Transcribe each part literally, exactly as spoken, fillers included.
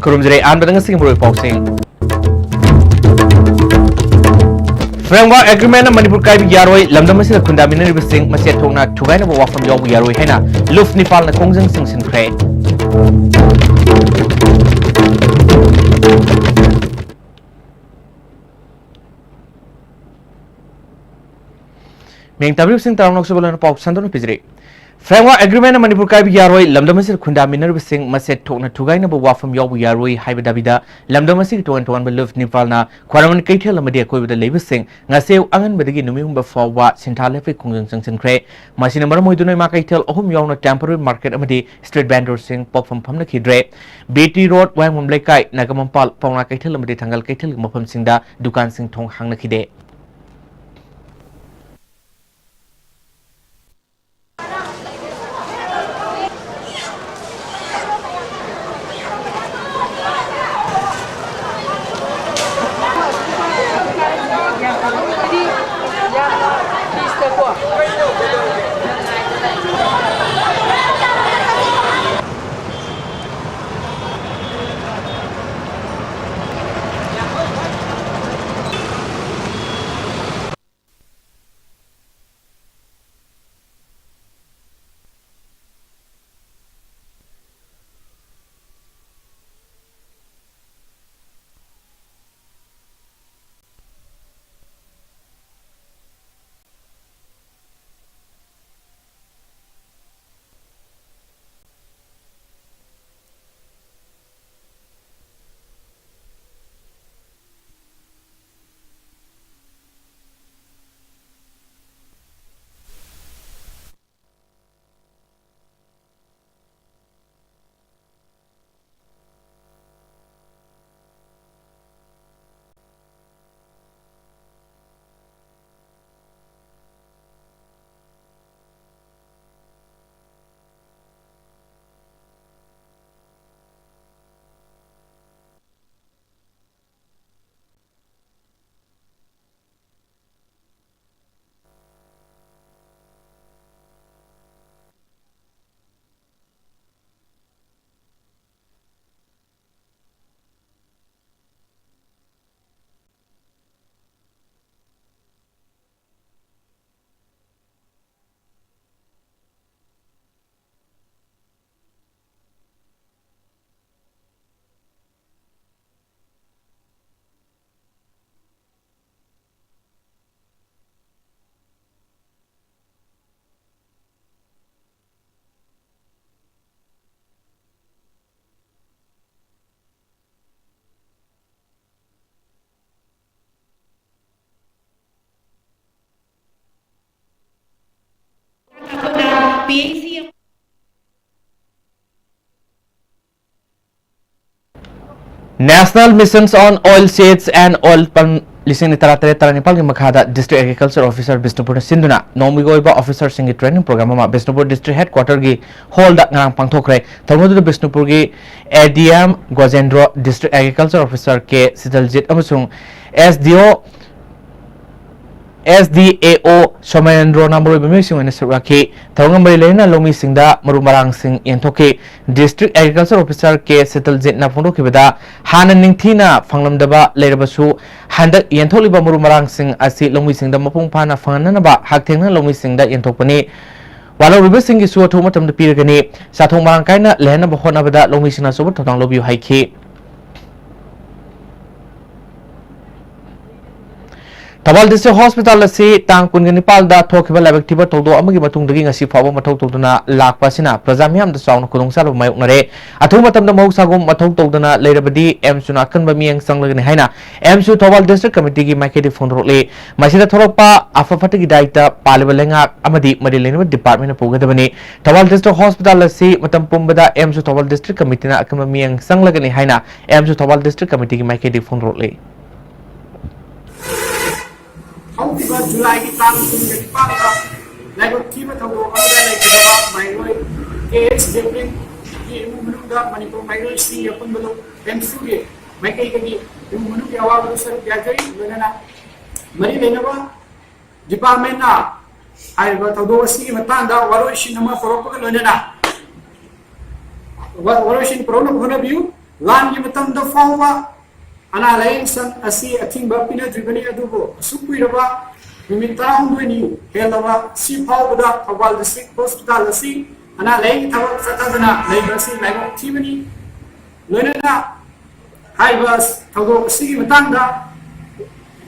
ꯈꯨꯔꯨꯝꯖꯔꯤ꯫ ꯑꯍꯥꯟꯕꯗ ꯉꯁꯤꯒꯤ ꯃꯔꯨꯑꯣꯏꯕ ꯄꯥꯎꯁꯤꯡ꯫ Framework Agreement ꯅ ꯃꯅꯤꯄꯨꯔ ꯀꯥꯏꯕ ꯌꯥꯔꯣꯏ, ꯂꯝꯗꯝ ꯑꯁꯤꯗ ꯈꯨꯟꯗꯥꯃꯤꯟꯅꯔꯤꯕꯁꯤꯡ ꯃꯁꯦ ꯊꯣꯛꯅ ꯊꯨꯒꯥꯏꯅꯕ ꯋꯥꯐꯝ ꯌꯥꯎꯕ ꯌꯥꯔꯣꯏ ꯍꯥꯏꯅ ꯂꯨꯐ ꯅꯤꯄꯥꯜꯅ ꯈꯣꯡꯖꯪ ꯆꯪꯁꯤꯟꯈ꯭ꯔꯦ꯫ ꯃꯤꯌꯦꯡ ꯇꯥꯕꯤꯔꯤꯕꯁꯤꯡ ꯇꯔꯥꯃꯉꯥ ꯁꯨꯕ ꯂꯣꯏꯅ ꯄꯥꯎ ꯁꯟꯗꯣꯛꯅ ꯄꯤꯖꯔꯤ꯫ Framework Agreement ꯅ ꯃꯅꯤꯄꯨꯔ ꯀꯥꯏꯕ ꯌꯥꯔꯣꯏ, ꯂꯝꯗꯝ ꯑꯁꯤꯗ ꯈꯨꯟꯗꯥꯃꯤꯟꯅꯔꯤꯕꯁꯤꯡ ꯃꯁꯦ ꯊꯣꯛꯅ ꯊꯨꯒꯥꯏꯅꯕ ꯋꯥꯐꯝ ꯌꯥꯎꯕ ꯌꯥꯔꯣꯏ ꯍꯥꯏꯕ ꯗꯥꯕꯤꯗ ꯂꯝꯗꯝ ꯑꯁꯤꯒꯤ ꯇꯣꯉꯥꯟ ꯇꯣꯉꯥꯟꯕ ꯂꯨꯐ ꯅꯤꯄꯥꯜꯅ ꯈ꯭ꯋꯥꯏꯔꯝꯕꯟ ꯀꯩꯊꯦꯜ ꯑꯃꯗꯤ ꯑꯀꯣꯏꯕꯗ ꯂꯩꯕꯁꯤꯡ ꯉꯁꯤ ꯑꯌꯨꯛ ꯑꯉꯟꯕꯗꯒꯤ ꯅꯨꯃꯤꯠ ꯍꯨꯝꯕ ꯐꯥꯎꯕ ꯁꯤꯟꯊꯥ ꯂꯦꯞꯄꯒꯤ ꯈꯣꯡꯖꯪ ꯆꯪꯁꯤꯟꯈ꯭ꯔꯦ꯫ ꯃꯁꯤꯅ ꯃꯔꯝ ꯑꯣꯏꯗꯨꯅ ꯏꯃꯥ ꯀꯩꯊꯦꯜ ꯑꯍꯨꯝ ꯌꯥꯎꯅ temporary market ꯑꯃꯗꯤ street vendor ꯁꯤꯡ ꯄꯣꯠꯐꯝ ꯐꯝꯅꯈꯤꯗ꯭ꯔꯦ꯫ ꯕꯤ ꯇꯤ ꯔꯣꯗ, ꯋꯥꯍꯦꯡꯕꯝ ꯂꯩꯀꯥꯏ, ꯅꯥꯒꯥꯃꯝꯄꯥꯜ, ꯄꯥꯎꯅꯥ ꯀꯩꯊꯦꯜ ꯑꯃꯗꯤ ꯊꯪꯒꯥꯜ ꯀꯩꯊꯦꯜꯒꯤ ꯃꯐꯝꯁꯤꯡꯗ ꯗꯨꯀꯥꯟꯁꯤꯡ ꯊꯣꯡ ꯍꯥꯡꯅꯈꯤꯗꯦ꯫ National Missions on Oil Seeds and Oil Palm ꯂꯤꯁꯤꯡ ꯑꯅꯤ ꯇꯔꯥꯇꯔꯦꯠ ꯇꯔꯥꯅꯤꯄꯥꯜꯒꯤ ꯃꯈꯥꯗ District Agriculture Officer ꯕꯤꯁꯅꯨꯄꯨꯔꯅ ꯁꯤꯟꯗꯨꯅ ꯅꯣꯡꯃꯒꯤ ꯑꯣꯏꯕ officerꯁꯤꯡꯒꯤ training program ꯑꯃ ꯕꯤꯁꯅꯨꯄꯨꯔ district headquarterꯒꯤ hallꯗ ꯉꯔꯥꯡ ꯄꯥꯡꯊꯣꯛꯈ꯭ꯔꯦ꯫ ꯊꯧꯔꯝ ꯑꯗꯨꯗ ꯕꯤꯁꯅꯨꯄꯨꯔꯒꯤ ADM ꯒꯣꯖꯦꯟꯗ꯭ꯔꯣ, District Agriculture Officer ꯀꯦ ꯁꯤꯇꯜꯖꯤꯠ ꯑꯃꯁꯨꯡ SDO SDAO ꯁꯣꯃꯦꯟꯗ꯭ꯔꯣꯅ ꯃꯔꯨꯑꯣꯏꯕ ꯃꯤꯑꯣꯏꯁꯤꯡ ꯑꯣꯏꯅ ꯁꯔꯨꯛ ꯌꯥꯈꯤ꯫ ꯊꯧꯔꯝꯒ ꯃꯔꯤ ꯂꯩꯅꯅ ꯂꯧꯃꯤꯁꯤꯡꯗ ꯃꯔꯨ ꯃꯔꯥꯡꯁꯤꯡ ꯌꯦꯟꯊꯣꯛꯈꯤ꯫ District Agriculture Officer ꯀꯦ ꯁꯤꯇꯜꯖꯤꯠꯅ ꯐꯣꯡꯗꯣꯛꯈꯤꯕꯗ, ꯍꯥꯟꯅ ꯅꯤꯡꯊꯤꯅ ꯐꯪꯂꯝꯗꯕ ꯂꯩꯔꯕꯁꯨ, ꯍꯟꯗꯛ ꯌꯦꯟꯊꯣꯛꯂꯤꯕ ꯃꯔꯨ ꯃꯔꯥꯡꯁꯤꯡ ꯑꯁꯤ ꯂꯧꯃꯤꯁꯤꯡꯗ ꯃꯄꯨꯡ ꯐꯥꯅ ꯐꯪꯍꯟꯅꯅꯕ ꯍꯛꯊꯦꯡꯅ ꯂꯧꯃꯤꯁꯤꯡꯗ ꯌꯦꯟꯊꯣꯛꯄꯅꯤ꯫ ꯋꯥꯠꯍꯧꯔꯤꯕꯁꯤꯡꯒꯤꯁꯨ ꯑꯊꯨꯕ ꯃꯇꯝꯗ ꯄꯤꯔꯒꯅꯤ꯫ ꯆꯥꯊꯣꯛ ꯃꯔꯥꯡ ꯀꯥꯏꯅ ꯂꯩꯍꯟꯅꯕ ꯍꯣꯠꯅꯕꯗ ꯂꯧꯃꯤꯁꯤꯡꯅ ꯑꯆꯧꯕ ꯊꯧꯗꯥꯡ ꯂꯧꯕꯤꯌꯨ ꯍꯥꯏꯈꯤ꯫ ꯊꯧꯕꯥꯜ District Hospital ꯑꯁꯤ ꯇꯥꯡ ꯀꯨꯟꯒ ꯅꯤꯄꯥꯜꯗ ꯊꯣꯛꯈꯤꯕ ꯂꯥꯏꯕꯛ ꯊꯤꯕ ꯊꯧꯗꯣꯛ ꯑꯃꯒꯤ ꯃꯇꯨꯡꯗꯒꯤ ꯉꯁꯤ ꯐꯥꯎꯕ ꯃꯊꯧ ꯇꯧꯗꯨꯅ ꯂꯥꯛꯄ ꯑꯁꯤꯅ ꯄ꯭ꯔꯖꯥ ꯃꯤꯌꯥꯝꯗ ꯆꯥꯎꯅ ꯈꯨꯗꯣꯡꯆꯥꯗꯕ ꯃꯥꯌꯣꯛꯅꯔꯦ꯫ ꯑꯊꯨꯕ ꯃꯇꯝꯗ ꯃꯍꯧꯁꯥꯒꯨꯝ ꯃꯊꯧ ꯇꯧꯗꯅ ꯂꯩꯔꯕꯗꯤ AIIMSUꯅ ꯑꯀꯟꯕ ꯃꯤꯠꯌꯦꯡ ꯆꯪꯂꯒꯅꯤ ꯍꯥꯏꯅ AIIMSU ꯊꯧꯕꯥꯜ District Committeeꯒꯤ ꯃꯥꯏꯀꯩꯗꯒꯤ ꯐꯣꯡꯗꯣꯔꯛꯂꯤ꯫ ꯃꯁꯤꯗ ꯊꯣꯛꯂꯛꯄ ꯑꯐ ꯐꯠꯇꯒꯤ ꯗꯥꯏꯇ ꯄꯥꯜꯂꯤꯕ ꯂꯩꯉꯥꯛ ꯑꯃꯗꯤ ꯃꯔꯤ ꯂꯩꯅꯕ departmentꯅ ꯄꯨꯒꯗꯕꯅꯤ꯫ ꯊꯧꯕꯥꯜ District Hospital ꯑꯁꯤ ꯃꯇꯝ ꯄꯨꯝꯕꯗ AIIMSU ꯊꯧꯕꯥꯜ District Committeeꯅ ꯑꯀꯟꯕ ꯃꯤꯠꯌꯦꯡ ꯆꯪꯂꯒꯅꯤ ꯍꯥꯏꯅ AIIMSU ꯊꯧꯕꯥꯜ District Committeeꯒꯤ ꯃꯥꯏꯀꯩꯗꯒꯤ ꯐꯣꯡꯗꯣꯔꯛꯂꯤ꯫ ꯍꯧꯈꯤꯕ ꯖꯨꯂꯥꯏꯒꯤ ꯇꯥꯡ ꯀꯨꯟꯒ ꯅꯤꯄꯥꯟꯗ ꯂꯥꯏꯕꯛ ꯊꯤꯕ ꯊꯧꯗꯣꯛ ꯑꯃꯗ ꯂꯩꯈꯤꯗꯕ ꯃꯍꯩꯔꯣꯏ ꯀꯦ ꯑꯦꯁ ꯖꯦꯕ꯭ꯂꯤꯟꯒꯤ ꯏꯃꯨꯡ ꯃꯅꯨꯡꯗ ꯃꯅꯤꯄꯨꯔ ꯃꯍꯩꯔꯣꯏꯁꯤꯡꯒꯤ ꯑꯄꯨꯟꯕ ꯂꯨꯞ AIIMSUꯒꯤ ꯃꯥꯏꯀꯩꯗꯒꯤ ꯏꯃꯨꯡ ꯃꯅꯨꯡꯒꯤ ꯑꯋꯥꯕꯗ ꯁꯔꯨꯛ ꯌꯥꯖꯔꯤ꯫ ꯂꯣꯏꯅꯅ ꯃꯔꯤ ꯂꯩꯅꯕ departmentꯅ ꯍꯥꯏꯔꯤꯕ ꯊꯧꯗꯣꯛ ꯑꯁꯤꯒꯤ ꯃꯇꯥꯡꯗ ꯋꯥꯔꯣꯏꯁꯤꯟ ꯑꯃ ꯄꯨꯔꯛꯄꯒ ꯂꯣꯏꯅꯅ ꯋꯥ-, ꯋꯥꯔꯣꯏꯁꯤꯟ ꯄꯨꯔꯛꯅꯕ ꯍꯣꯠꯅꯕꯤꯌꯨ꯫ ꯂꯥꯟꯒꯤ ꯃꯇꯝꯗ ꯐꯥꯎꯕ ꯑꯅꯥ ꯂꯥꯌꯦꯡ ꯁꯪ ꯑꯁꯤ ꯑꯊꯤꯡꯕ ꯄꯤꯅꯗ꯭ꯔꯤꯕꯅꯤ, ꯑꯗꯨꯕꯨ ꯑꯁꯨꯛ ꯀꯨꯏꯔꯕ ꯅꯨꯃꯤꯠ ꯇꯔꯥꯍꯨꯝꯗꯣꯏꯅꯤ ꯍꯦꯜꯂꯕ ꯁꯤ ꯐꯥꯎꯕꯗ ꯊꯧꯕꯥꯜ District Hospital ꯑꯁꯤ ꯑꯅꯥ ꯂꯥꯌꯦꯡꯒꯤ ꯊꯕꯛ ꯆꯠꯊꯗꯅ ꯂꯩꯕ ꯑꯁꯤ ꯂꯥꯏꯕꯛ ꯊꯤꯕꯅꯤ꯫ ꯂꯣꯏꯅꯅ ꯍꯥꯏꯔꯤꯕ ꯊꯧꯗꯣꯛ ꯑꯁꯤꯒꯤ ꯃꯇꯥꯡꯗ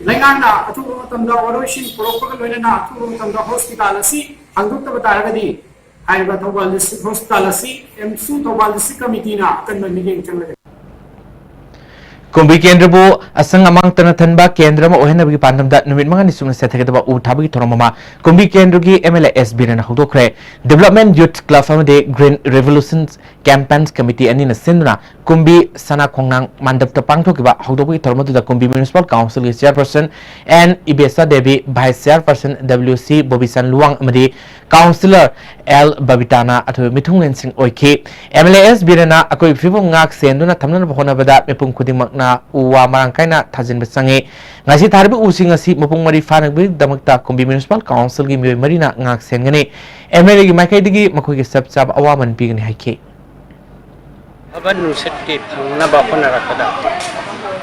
ꯂꯩꯉꯥꯛꯅ ꯑꯊꯨꯕ ꯃꯇꯝꯗ ꯋꯥꯔꯣꯏꯁꯤꯟ ꯄꯨꯔꯛꯄꯒ ꯂꯣꯏꯅꯅ ꯑꯊꯨꯕ ꯃꯇꯝꯗ hospital ꯑꯁꯤ ꯍꯥꯡꯗꯣꯛꯇꯕ ꯇꯥꯔꯒꯗꯤ ꯍꯥꯏꯔꯤꯕ ꯊꯧꯕꯥꯜ District Hospital ꯑꯁꯤ AIIMSU ꯊꯧꯕꯥꯜ District Committeeꯅ ꯑꯀꯟꯕ ꯃꯤꯠꯌꯦꯡ ꯆꯪꯂꯒꯅꯤ꯫ ꯀꯨꯝꯕꯤ ꯀꯦꯟꯗ꯭ꯔꯕꯨ ꯑꯁꯪ ꯑꯃꯥꯟ ꯇꯅ ꯊꯟꯕ ꯀꯦꯟꯗ꯭ꯔ ꯑꯃ ꯑꯣꯏꯍꯟꯅꯕꯒꯤ ꯄꯥꯟꯗꯝꯗ ꯅꯨꯃꯤꯠ ꯃꯉꯥꯅꯤ ꯆꯨꯞꯅ ꯆꯠꯊꯒꯗꯕ ꯎ ꯊꯥꯕꯒꯤ ꯊꯧꯔꯝ ꯑꯃ ꯀꯨꯝꯕꯤ ꯀꯦꯟꯗ꯭ꯔꯒꯤ M L A S ꯕꯤꯔꯦꯟꯅ ꯍꯧꯗꯣꯛꯈ꯭ꯔꯦ꯫ Development Youth Club ꯑꯃꯗꯤ Green Revolution Campaigns Committee ꯑꯅꯤꯅ ꯁꯤꯟꯗꯨꯅ ꯀꯨꯝꯕꯤ ꯁꯅꯥ ꯈꯣꯡꯅꯥꯡ ꯃꯟꯗꯞꯇ ꯄꯥꯡꯊꯣꯛꯈꯤꯕ ꯍꯧꯗꯣꯛꯄꯒꯤ ꯊꯧꯔꯝ ꯑꯗꯨꯗ ꯀꯨꯝꯕꯤ Municipal Council ꯒꯤ Chairperson N ꯏꯕꯦꯁꯥ Devi, Vice Chairperson W C ꯕꯣꯕꯤꯆꯟ Luwang ꯑꯃꯗꯤ Councillor L ꯕꯕꯤꯇꯥꯅ ꯑꯊꯣꯏꯕ ꯃꯤꯊꯨꯡꯂꯦꯟꯁꯤꯡ ꯑꯣꯏꯈꯤ꯫ M L A S ꯕꯤꯔꯦꯟꯅ ꯑꯀꯣꯏꯕ ꯐꯤꯕꯝ ꯉꯥꯛ ꯁꯦꯟꯗꯨꯅ ꯊꯝꯅꯅꯕ ꯍꯣꯠꯅꯕꯗ ꯃꯤꯄꯨꯝ ꯈꯨꯗꯤꯡꯃꯛꯅ ꯎ ꯋꯥ ꯃꯔꯥꯡ ꯀꯥꯏꯅ ꯊꯥꯖꯤꯟꯕ ꯆꯪꯉꯤ꯫ ꯉꯁꯤ ꯊꯥꯔꯤꯕ ꯎꯁꯤꯡ ꯑꯁꯤ ꯃꯄꯨꯡ ꯃꯔꯩ ꯐꯥꯅꯕꯒꯤꯗꯃꯛꯇ ꯀꯨꯝꯕꯤ Municipal Council ꯒꯤ ꯃꯤꯑꯣꯏ ꯃꯔꯤꯅ ꯉꯥꯛ ꯁꯦꯟꯒꯅꯤ꯫ M L A ꯒꯤ ꯃꯥꯏꯀꯩꯗꯒꯤ ꯃꯈꯣꯏꯒꯤ ꯆꯞ ꯆꯥꯕ ꯑꯋꯥꯃꯟ ꯄꯤꯒꯅꯤ ꯍꯥꯏꯈꯤ꯫ ꯑꯐꯕ ꯅꯨꯡꯁꯤꯠꯀꯤ ꯐꯪꯅꯕ ꯍꯣꯠꯅꯔꯛꯄꯗ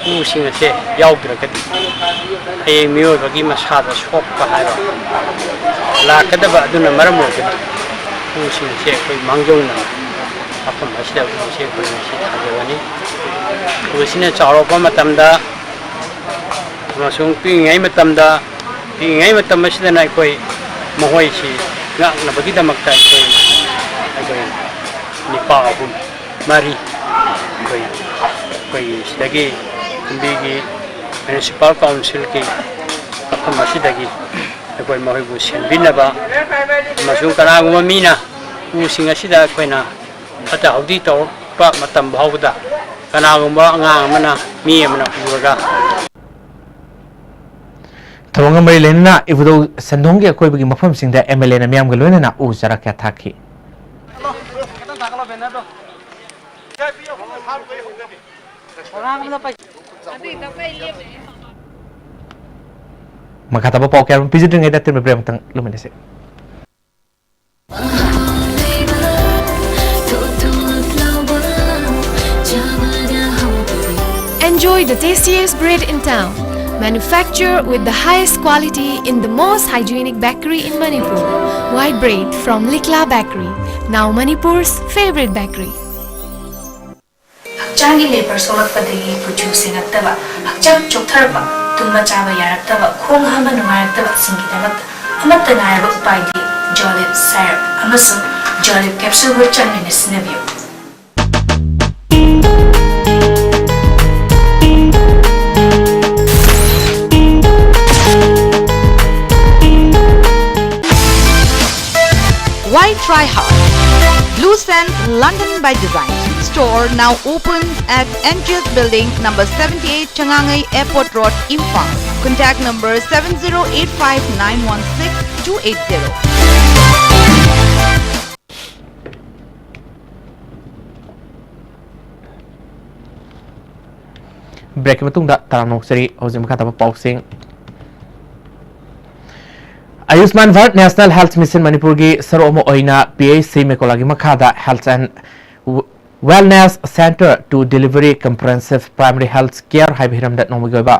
ꯎꯁꯤꯡ ꯑꯁꯦ ꯌꯥꯎꯗ꯭ꯔꯒꯗꯤ ꯍꯌꯦꯡ ꯃꯤꯑꯣꯏꯕꯒꯤ ꯃꯁꯥꯗ ꯁꯣꯛꯄ ꯍꯥꯏꯕ ꯂꯥꯛꯀꯗꯕ꯫ ꯑꯗꯨꯅ ꯃꯔꯝ ꯑꯣꯏꯗꯨꯅ ꯎꯁꯤꯡ ꯑꯁꯦ ꯑꯩꯈꯣꯏ ꯃꯥꯡꯖꯧꯅꯅ ꯃꯐꯝ ꯑꯁꯤꯗ ꯎꯁꯦ ꯑꯩꯈꯣꯏ ꯉꯁꯤ ꯊꯥꯖꯕꯅꯤ꯫ ꯎꯁꯤꯅ ꯆꯥꯎꯔꯛꯄ ꯃꯇꯝꯗ ꯑꯃꯁꯨꯡ ꯄꯤꯛꯏꯉꯩ ꯃꯇꯝꯗ, ꯄꯤꯛꯏꯉꯩ ꯃꯇꯝ ꯑꯁꯤꯗꯅ ꯑꯩꯈꯣꯏ ꯃꯈꯣꯏꯁꯤ ꯉꯥꯛꯅꯕꯒꯤꯗꯃꯛꯇ ꯑꯩꯈꯣꯏ, ꯑꯩꯈꯣꯏ ꯅꯤꯄꯥ ꯑꯍꯨꯝ, ꯃꯔꯤ ꯑꯩꯈꯣꯏ, ꯑꯩꯈꯣꯏꯒꯤ ꯁꯤꯗꯒꯤ ꯀꯨꯝꯕꯤꯒꯤ Municipal Council ꯒꯤ ꯃꯐꯝ ꯑꯁꯤꯗꯒꯤ ꯑꯩꯈꯣꯏ ꯃꯈꯣꯏꯕꯨ ꯁꯦꯝꯕꯤꯅꯕ ꯑꯃꯁꯨꯡ ꯀꯅꯥꯒꯨꯝꯕ ꯃꯤꯅ ꯎꯁꯤꯡ ꯑꯁꯤꯗ ꯑꯩꯈꯣꯏꯅ ꯐꯠꯇ ꯍꯥꯎꯗꯤ ꯇꯧꯔꯛꯄ ꯃꯇꯝ ꯐꯥꯎꯕꯗ ꯀꯅꯥꯒꯨꯝꯕ ꯑꯉꯥꯡ ꯑꯃꯅ, ꯃꯤ ꯑꯃꯅ ꯎꯔꯒ ꯊꯧꯔꯝꯒ ꯃꯔꯤ ꯂꯩꯅꯅ ꯏꯕꯨꯙꯧ ꯁꯟꯗꯣꯡꯒꯤ ꯑꯀꯣꯏꯕꯒꯤ ꯃꯐꯝꯁꯤꯡꯗ M L A ꯅ ꯃꯤꯌꯥꯝꯒ ꯂꯣꯏꯅꯅ ꯎ ꯆꯥꯔꯥ ꯀꯌꯥ ꯊꯥꯈꯤ꯫ ꯃꯈꯥ ꯇꯥꯕ ꯄꯥꯎ ꯀꯌꯥ ꯑꯃ ꯄꯤꯖꯗ꯭ꯔꯤꯉꯩꯗ ꯇꯤꯟꯕ ꯕ꯭ꯔꯦꯛ ꯑꯃꯇꯪ ꯂꯧꯃꯤꯟꯅꯁꯤ꯫ Enjoy the tastiest bread in town. Manufactured with the highest quality in the most hygienic bakery in Manipur. White bread from Likla Bakery. Now Manipur's favorite bakery. ꯍꯛꯆꯥꯡꯒꯤ ꯂꯦꯄꯔ ꯁꯣꯛꯂꯛꯄꯗꯒꯤ ꯀꯨꯆꯨ ꯁꯦꯡꯉꯛꯇꯕ, ꯍꯛꯆꯥꯡ ꯆꯣꯛꯊꯔꯛꯄ, ꯇꯨꯝꯕ ꯆꯥꯕ ꯌꯥꯔꯛꯇꯕ, ꯈꯣꯡ ꯍꯥꯝꯕ ꯅꯨꯡꯉꯥꯏꯔꯛꯇꯕꯁꯤꯡꯒꯤꯗꯃꯛꯇ ꯑꯃꯠꯇ ꯉꯥꯏꯔꯕ ꯎꯄꯥꯏꯗꯤ Jolib syrup ꯑꯃꯁꯨꯡ Jolib capsule ꯒ ꯆꯥꯡ ꯅꯥꯏꯅ ꯁꯤꯖꯤꯟꯅꯕꯤꯌꯨ꯫ Try hard. Blue Sands London by Design. Store now open at N G S Building, number seventy-eight, Changangai Airport Road, Imphal. Contact number seven zero eight five nine one six two eight zero. Break ꯀꯤ ꯃꯇꯨꯡꯗ ꯇꯔꯥꯝꯅ ꯑꯣꯛꯆꯔꯤ꯫ ꯍꯧꯖꯤꯛ ꯃꯈꯥ ꯇꯥꯕ ꯄꯥꯎꯁꯤꯡ꯫ ꯑꯌꯨꯁꯃꯥꯟ Bharat national health mission ꯃꯅꯤꯄꯨꯔꯒꯤ ꯁꯔꯨꯛ ꯑꯃ ꯑꯣꯏꯅ P H C ꯃꯦꯀꯣꯂꯥꯒꯤ ꯃꯈꯥꯗ Health and Wellness Center to Delivery Comprehensive Primary Health Care ꯍꯥꯏꯕ ꯍꯤꯔꯝꯗ ꯅꯣꯡꯃꯒꯤ ꯑꯣꯏꯕ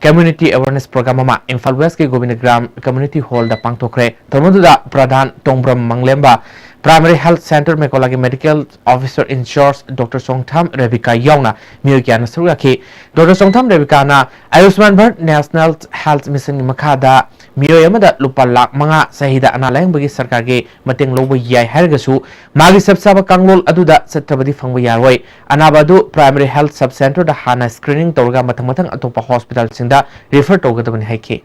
community awareness program ꯑꯃ ꯏꯝꯐꯥꯜ ꯋꯦꯁꯀꯤ ꯒꯣꯕꯤꯟꯗ ꯒ꯭ꯔꯥꯝ community hall ꯗ ꯄꯥꯡꯊꯣꯛꯈ꯭ꯔꯦ꯫ ꯊꯧꯔꯝ ꯑꯗꯨꯗ ꯄ꯭ꯔꯙꯥꯟ ꯇꯣꯡꯕ꯭ꯔꯝ ꯃꯪꯂꯦꯝꯕ, Primary Health Center ꯃꯦꯀꯣꯂꯥꯒꯤ medical officer in charge Doctor ꯆꯣꯡꯊꯥꯝ ꯔꯦꯕꯤꯀꯥ ꯌꯥꯎꯅ ꯃꯤꯑꯣꯏ ꯀꯌꯥꯅ ꯁꯔꯨꯛ ꯌꯥꯈꯤ꯫ ꯗꯣꯛꯇꯔ ꯆꯣꯡꯊꯥꯝ ꯔꯦꯕꯤꯀꯥꯅ ꯑꯌꯨꯁꯃꯥꯟ ꯚꯥꯔꯠ ꯅꯦꯁꯅꯦꯜ ꯍꯦꯜꯊ ꯃꯤꯁꯟꯒꯤ ꯃꯈꯥꯗ ꯃꯤꯑꯣꯏ ꯑꯃꯗ ꯂꯨꯄꯥ ꯂꯥꯈ ꯃꯉꯥ ꯆꯍꯤꯗ ꯑꯅꯥ ꯂꯥꯌꯦꯡꯕꯒꯤ ꯁꯔꯀꯥꯔꯒꯤ ꯃꯇꯦꯡ ꯂꯧꯕ ꯌꯥꯏ ꯍꯥꯏꯔꯒꯁꯨ, ꯃꯥꯒꯤ ꯆꯞ ꯆꯥꯕ ꯀꯥꯡꯂꯣꯟ ꯑꯗꯨꯗ ꯆꯠꯇ꯭ꯔꯕꯗꯤ ꯐꯪꯕ ꯌꯥꯔꯣꯏ꯫ ꯑꯅꯥꯕ ꯑꯗꯨ Primary Health Sub Center ꯗ ꯍꯥꯟꯅ screening ꯇꯧꯔꯒ ꯃꯊꯪ ꯃꯊꯪ ꯑꯇꯣꯞꯄ hospital ꯁꯤꯡꯗ refer ꯇꯧꯒꯗꯕꯅꯤ ꯍꯥꯏꯈꯤ꯫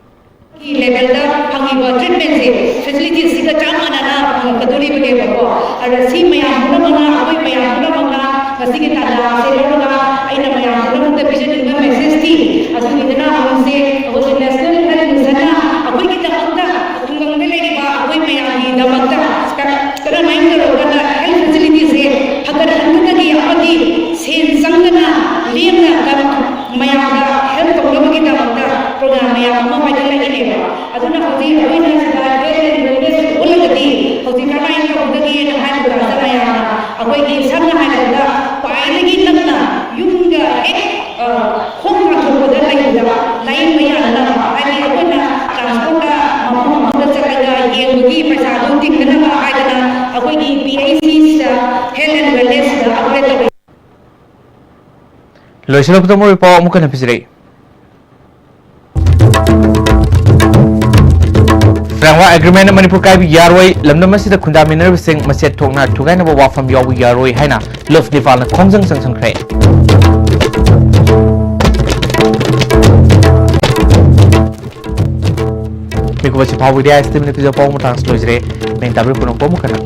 ꯒꯤ ꯂꯦꯚꯦꯜꯗ ꯐꯪꯉꯤꯕ ꯇ꯭ꯔꯤꯠꯃꯦꯟꯁꯦ ꯐꯦꯁꯤꯂꯤꯇꯤꯁꯤꯒ ꯆꯞ ꯃꯥꯟꯅꯅ ꯐꯪꯉꯛꯀꯗꯣꯔꯤꯕꯅꯦꯕꯀꯣ꯫ ꯑꯗ ꯁꯤ ꯃꯌꯥꯝ ꯄꯨꯝꯅꯃꯛꯅ, ꯑꯩꯈꯣꯏ ꯃꯌꯥꯝ ꯄꯨꯝꯅꯃꯛꯅ ꯉꯁꯤꯒꯤ ꯇꯥꯟꯖꯥꯁꯦ ꯂꯧꯔꯒ ꯑꯩꯅ ꯃꯌꯥꯝ ꯄꯨꯝꯅꯃꯛꯇ ꯄꯤꯖꯅꯤꯡꯕ ꯃꯦꯁꯦꯖꯇꯤ ꯑꯗꯨꯅꯤꯗꯅ, ꯍꯧꯖꯤꯛꯁꯦ ꯑꯩꯈꯣꯏꯒꯤ ꯅꯦꯁꯅꯦꯜ ꯍꯦꯜꯊ ꯃꯤꯁꯟꯅ ꯑꯩꯈꯣꯏꯒꯤꯗꯃꯛꯇ, ꯈꯨꯡꯒꯪꯗ ꯂꯩꯔꯤꯕ ꯑꯩꯈꯣꯏ ꯃꯌꯥꯝꯒꯤꯗꯃꯛꯇ ꯀꯔ-, ꯀꯔꯝꯍꯥꯏꯅ ꯇꯧꯔꯒ ꯍꯦꯜꯊ ꯐꯦꯁꯤꯂꯤꯇꯤꯁꯦ ꯐꯒꯠꯍꯟꯒꯗꯒꯦ ꯑꯃꯗꯤ ꯁꯦꯟ ꯆꯪꯗꯅ ꯂꯦꯝꯅ ꯀ-, ꯃꯌꯥꯝꯗ ꯍꯦꯜꯞ ꯇꯧꯅꯕꯒꯤꯗꯃꯛꯇ ꯄ꯭ꯔꯣꯒ꯭ꯔꯥꯝ ꯃꯌꯥꯝ ꯑꯃ ꯄꯥꯏꯈꯠꯂꯛꯏꯅꯦꯕ꯫ ꯑꯗꯨꯅ ꯍꯧꯖꯤꯛ ꯑꯩꯈꯣꯏꯅ ꯁꯤꯗ ꯍꯦꯜꯊ ꯑꯦꯟ ꯋꯦꯜꯅꯦꯁ ꯑꯣꯜꯂꯒꯗꯤ ꯍꯧꯖꯤꯛ ꯀꯔꯝꯍꯥꯏꯅ ꯇꯧꯒꯗꯒꯦꯅ ꯍꯥꯏꯕ ꯀꯥꯟꯗ ꯃꯌꯥꯝꯅ ꯑꯩꯈꯣꯏꯒꯤ ꯁꯝꯅ ꯍꯥꯏꯔꯕꯗ ꯈ꯭ꯋꯥꯏꯗꯒꯤ ꯅꯛꯅ ꯌꯨꯝꯒ ꯍꯦꯛ, ꯑ, ꯈꯣꯡ ꯀꯥꯟꯊꯣꯛꯄꯗ ꯂꯩꯕꯗ ꯂꯥꯌꯦꯡꯕ ꯌꯥꯅꯅꯕ, ꯍꯥꯏꯗꯤ ꯑꯩꯈꯣꯏꯅ ꯇ꯭ꯔꯥꯟꯁꯄꯣꯔꯠꯇ ꯃꯐꯝ ꯑꯃꯗ ꯆꯠꯂꯒ ꯌꯦꯡꯕꯒꯤ ꯄꯩꯁꯥꯗꯨ ꯇꯤꯡꯗꯅꯕ ꯍꯥꯏꯗꯅ ꯑꯩꯈꯣꯏꯒꯤ P H C ꯁꯤꯗ ꯍꯦꯜꯊ ꯑꯦꯟ ꯋꯦꯜꯅꯦꯁ ꯁꯤꯗ ꯑꯞꯒ꯭ꯔꯦꯗ ꯇꯧꯔꯦ꯫ ꯂꯣꯏꯁꯤꯜꯂꯛꯄꯗ ꯃꯔꯨꯑꯣꯏꯕ ꯄꯥꯎ ꯑꯃꯨꯛ ꯍꯟꯅ ꯄꯤꯖꯔꯛꯏ꯫ ꯐ꯭ꯔꯦꯝꯋꯥꯔꯛ ꯑꯦꯒ꯭ꯔꯤꯃꯦꯟꯅ ꯃꯅꯤꯄꯨꯔ ꯀꯥꯏꯕ ꯌꯥꯔꯣꯏ, ꯂꯝꯗꯝ ꯑꯁꯤꯗ ꯈꯨꯟꯗꯥꯃꯤꯟꯅꯔꯤꯕꯁꯤꯡ ꯃꯁꯦꯠ ꯊꯣꯛꯅ ꯊꯨꯒꯥꯏꯅꯕ ꯋꯥꯐꯝ ꯌꯥꯎꯕ ꯌꯥꯔꯣꯏ ꯍꯥꯏꯅ ꯂꯨꯐꯊꯥꯟꯁꯥꯅ ꯈꯣꯡꯖꯪ ꯆꯪꯁꯤꯟꯈ꯭ꯔꯦ꯫ ꯃꯤꯀꯨꯞ ꯑꯁꯤ ꯐꯥꯎꯕꯒꯤꯗꯤ ꯑꯥꯏ ꯑꯦꯁ ꯇꯤ ꯚꯤꯅ ꯄꯤꯖꯕ ꯄꯥꯎ ꯃꯇꯥꯡꯁꯤ ꯂꯣꯏꯖꯔꯦ꯫ ꯃꯦꯟ ꯇꯥꯕꯤꯔ ꯄꯨꯝꯅꯃꯛꯄꯨ ꯑꯃꯨꯛ ꯍꯟꯅ